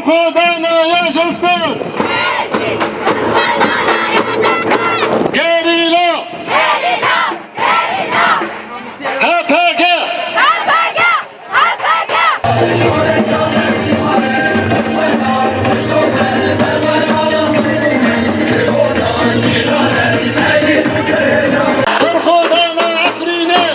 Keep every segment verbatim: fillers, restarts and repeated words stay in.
Berxwedana ya Cestan! Gerîla! HPG! Berxwedana Efrînê!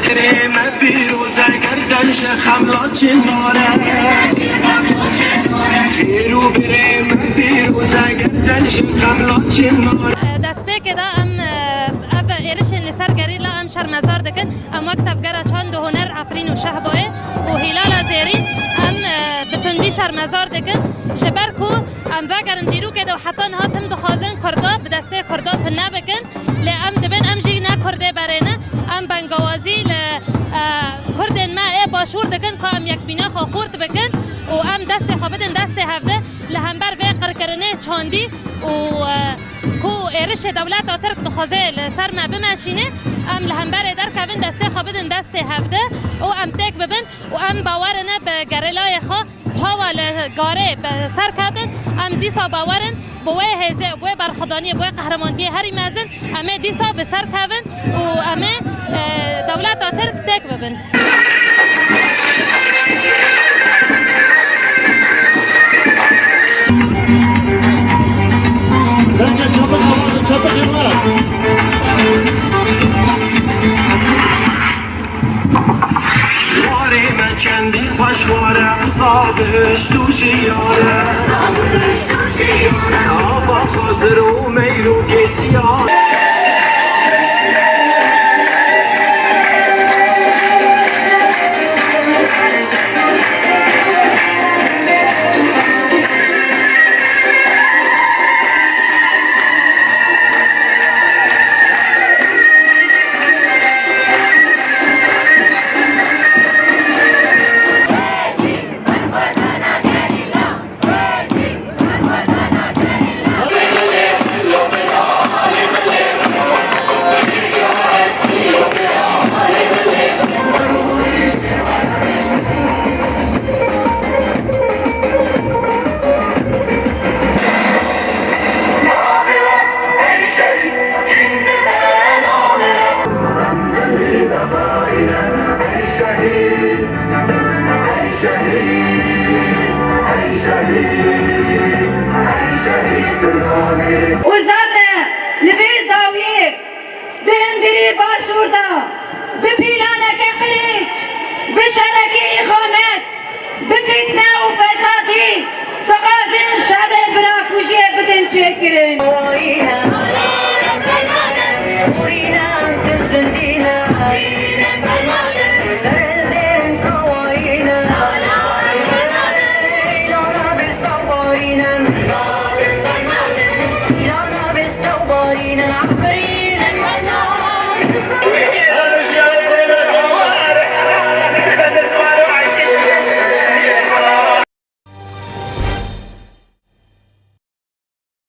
Birê me pîroz e, gerden ji xem laçin nare. Xêr û birê me pîroz e, gerden ji xem laçin nare. Destpêkê de em, e, ev êrişên li ser gerîla em şermezar dikin. Em wek Tevgera Çand û Huner Efrîn û Şehboyê û Hîlala Zêrîn em, e, bi tundî şermezar dikin. Ji ber ku em vegerin dîrokê de û heta niha tim dixwazin Kurda bi destê Kurda tune bikin. Lê em dibin em jî ne Kurdê berê ne. Em bengawazî li, e, Kurdên me ê başûr dikin ku em yekbîna xwe xurt bikin û em destê xwe bidin destê hevde li hember vê qirkirinê çandî û, e, ku êrişê dewleta Tirk dixwaze li ser me bimeşîne, em li hemberê derkevin, destê xwe bidin destê hevde û em têk bibin û em bawerine bi gerîlayê xwe çawa li garê bi ser ketin, em dîsa bawerin bi wê hêzê, bi wê berxwedaniyê, bi wê qehremaniyê herî mezin, em ê dîsa bi ser kevin û em ê, e, dewleta Tirk têk bibin. Peki, çabuk, çabuk, çabuk, yürü. Warê me çendî xweş war e, uza bihişt û jiyar e. Ava xizir û meyl û kêsiyar. Û zaten li vê dawiyê di hundirî başûr de bi pîlaneke qirêç, bi şerekî îxanet, bi fitne û fesadî dixwazin şerê birakujiyê bidin çêkirin.